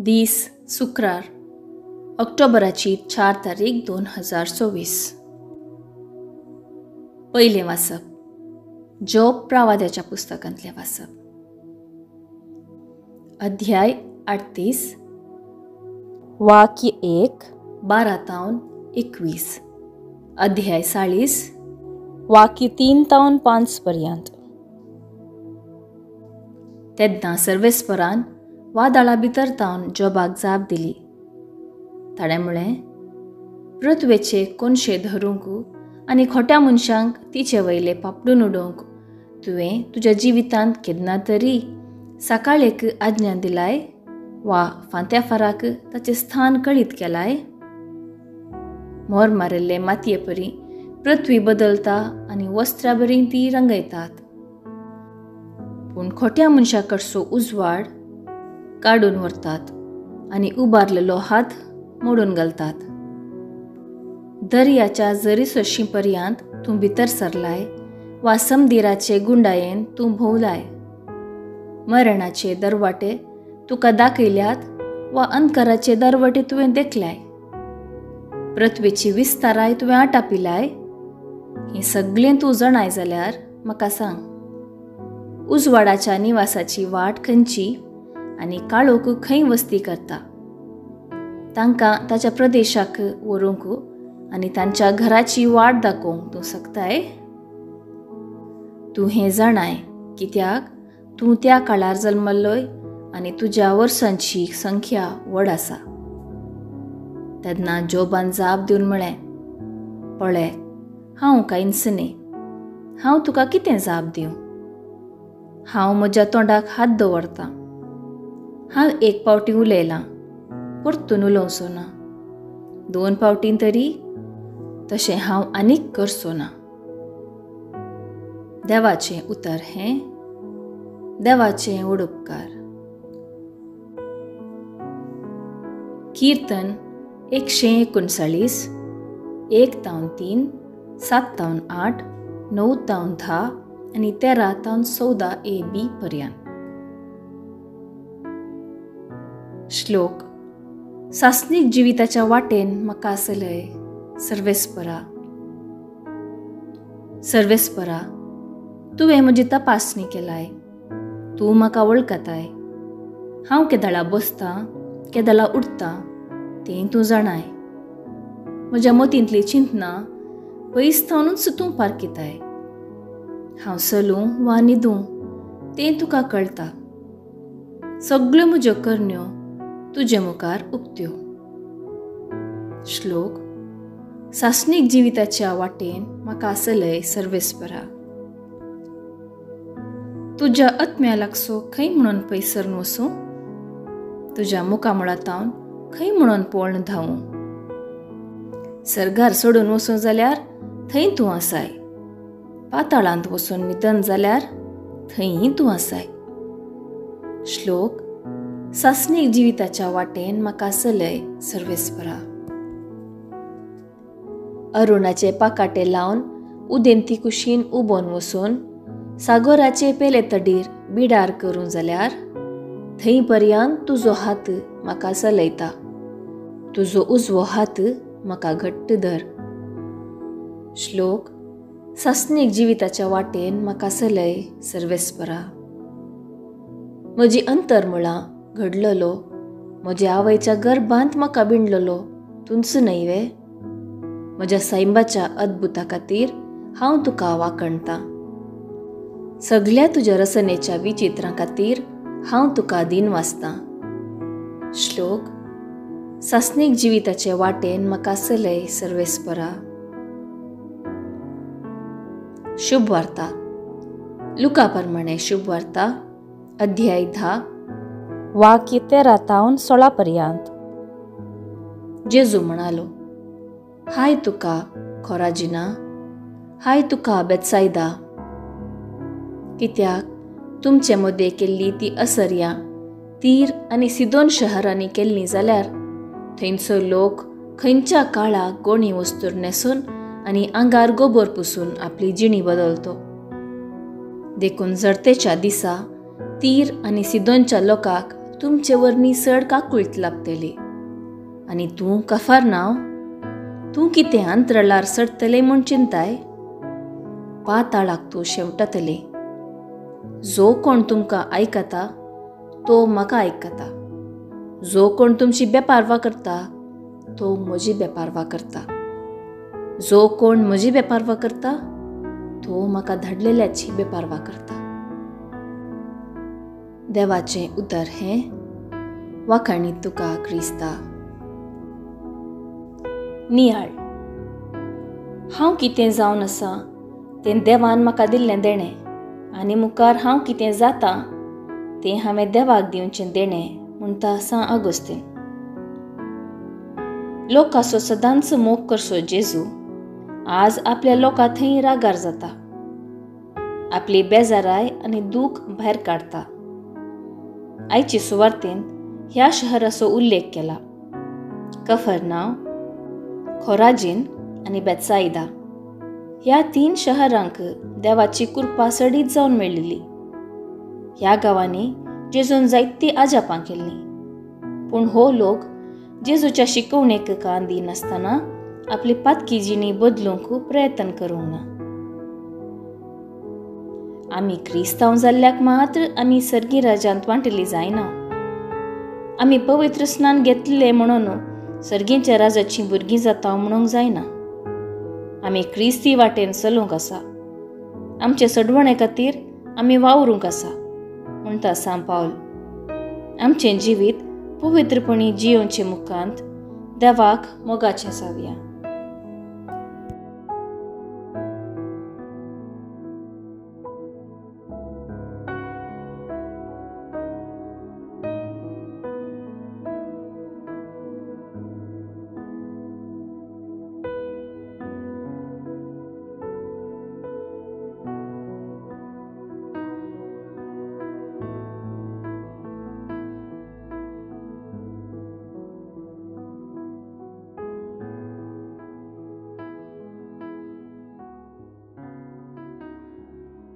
दीस शुक्रार ऑक्टोबराची 4 तारीख 2024. पयलें वाचप जोब प्रावाद्याच्या पुस्तकांतलें वाचप. अध्याय 38 वाक्य 1 12 तावन 21, अध्याय 40 वाक्य 3 तावन 5 पर्यंत. तेन्ना सर्वेस्परान वादळा भितर तावन जोबाक जाप दिली. ताणें म्हळें, पृथ्वेचे कोनशे धरूंक आनी खोट्या मनशांक तिचे वयले पापडून उडोवंक तुवें तुज्या जिवितांत केन्ना तरी सकाळेक आज्ञा दिलाय वा फांत्या फाराक ताचें स्थान कळीत केलाय? मोर मारिल्ले मातये परी पृथ्वी बदलता आनी वस्त्रा बरी ती रंगयतात, पूण खोट्या मनशा कडचो उजवाड काडून व्हरतात आनी उबारलेलो हात मोडून घालतात. दर्याच्या जरी सरशी पर्यंत तूं भितर सरलाय वा समदिराचे गुंडायेन तूं भोंवलाय. मरणाचे दरवाटे तुका दाखयल्यात वा अंधकाराचे दरवटे तुवें देखलाय. पृथ्वेची विस्ताराय तुवें आटापिलाय. हें सगळें तूं जाणाय जाल्यार म्हाका सांग, उजवाडाच्या निवासाची वाट खंयची आनी काळोख खंय वस्ती करता? तांकां ताच्या प्रदेशाक व्हरूंक आनी तांच्या घराची वाट दाखोवंक तूं शकताय? तूं हें जाणाय कित्याक तूं त्या काळार जल्मल्लोय आनी तुज्या वर्सांची संख्या व्हड आसा. तेन्ना जोबान जाप दिवन म्हळें, पळय, हांव कांयच न्ही. हांव तुका कितें जाप दिवं? हांव म्हज्या तोंडाक हात दवरतां. हांव एक पावटी उलयलां, परतून उलोवचो ना. 2 पावटीं तरी तशें हांव आनीक करचो ना. देवाचें उतर हें, देवाचें उडपकार. कीर्तन 139 1 तावन 3, 7 तावन 8, 9 तावन 10 आनी 13 तावन 14 ए बी पर्यंत. श्लोक. सासणीक जिविताच्या वाटेन म्हाका आसलय सर्वेस्परा. सर्वेस्परा, तुवें म्हजी तपासणी केलाय, तूं म्हाका वळखताय. हांव केदळा बसतां केदळा उठतां तें तूं जाणाय. म्हज्या मतींतली चिंतना पयस थावनूच तूं पारखिताय. हांव चलूं वा न्हिदूं तें तुका कळटा. सगळ्यो म्हज्यो करण्यो तुजे मुखार उक्त्यो. श्लोक. सासणीक जिविताच्या वाटेन म्हाका आसलय सर्वेस्परा. तुज्या आत्म्या लागसो खंय म्हणून पयसर वसूं? तुज्या मुखामळा तावन खंय म्हणून पळोवन धांवूं? सर्गार सोडून वसूं जाल्यार थंय तूं आसाय, पाताळांत वचून निधन जाल्यार थंयी तूं आसाय. श्लोक. सासणीक जिविताच्या वाटेन म्हाका आसलय सर्वेस्परा. अरुणाचे पाकाटे लावन उदेंती कुशीन उबोन वसून सागोराचे पेले तडीर बिडार करूं जाल्यार थंय पर्यंत तुजो हात म्हाका चलयता. तुजो उजवो हात म्हाका घट्ट धर. श्लोक. सासणीक जिविताच्या वाटेन म्हाका चलय सर्वेस्परा. म्हजी अंतरमुळां घडलेलो, म्हज्या आवयच्या गर्भांत म्हाका बिणलेलो तूंच न्हय वे? म्हज्या सायंबाच्या अद्भुता खातीर हांव तुका वाखणतां. सगल्या तुज्या रचनेच्या विचित्रां खातीर हांव तुका दिन वाचतां. श्लोक. सासणीक जिविताचे वाटेन म्हाका चलय सर्वेस्परा. शुभ वार्ता. लुका प्रमाणे शुभ वार्ता, अध्याय 10 वाक्य 13 तावन 16 पर्यंत. जेजू म्हणालो, हाय तुका खोराजिना, हाय तुका बेत्सायदा, कित्याक तुमचे मदें केल्ली ती असर्यां तीर आनी सिदोन शहरांनी केल्ली जाल्यार थंयचो लोक खंयच्या काळाक गोणी वस्तूर न्हेसून आनी आंगार गोबोर पुसून आपली जिणी बदलतो. देखून जरतेच्या दिसा तीर आनी सिदोनच्या लोकांक तुमचे वरवीं चड काकुळट लाबतली. आनी तूं कफरनांव, तूं कितें अंतराळार चडटलें म्हूण चिंताय? पाताळाक तूं शेंवटतलें. जो कोण तुमकां आयकता तो म्हाका आयकता, जो कोण तुमची बेपारवा करता तो म्हजी बेपारवा करता, जो कोण म्हजी बेपारवा करता तो म्हाका धाडलेल्याची बेपारवा करता. देवाचें उतर हें. वाखाणी तुका क्रिस्ता. नियाळ. हांव कितें जावन आसा तें देवान म्हाका दिल्लें देणें, आनी मुखार हांव कितें जाता तें हांवें देवाक दिवचें देणें म्हणटा सांत आगोस्तीन. लोकांचो सदांच मोग करचो जेजू आज आपल्या लोकां थंय रागार जाता, आपली बेजाराय आनी दूख भायर काडटा. आयचे सुवार्तेंत ह्या शहराचो उल्लेख केला. कफरनांव, खोराजीन आनी बेत्सायदा ह्या 3 शहरांक देवाची कृपा सडीत जावन मेळिल्ली. ह्या गांवांनी जेजून जायतीं आजापां केल्लीं, पूण हो लोक जेजूच्या शिकवणेक कान दिनासतना आपली पातकी जिणी बदलूंक प्रयत्न करूंक ना. आमी क्रिस्तांव जाल्ल्याक मात्र आमी सर्गी राजांत वांटली जायना. आमी पवित्र स्नान घेतलें म्हणून सर्गीच्या राजाचीं भुरगीं जाता म्हणूंक जायना. आमी क्रिस्ती वाटेन चलूंक आसा, आमचे सडवणे खातीर आमी वावरूंक आसा म्हणटा सांत पावल. आमचें जिवीत पवित्रपणी जियोवचे मुखांत देवाक मोगाचें जावया.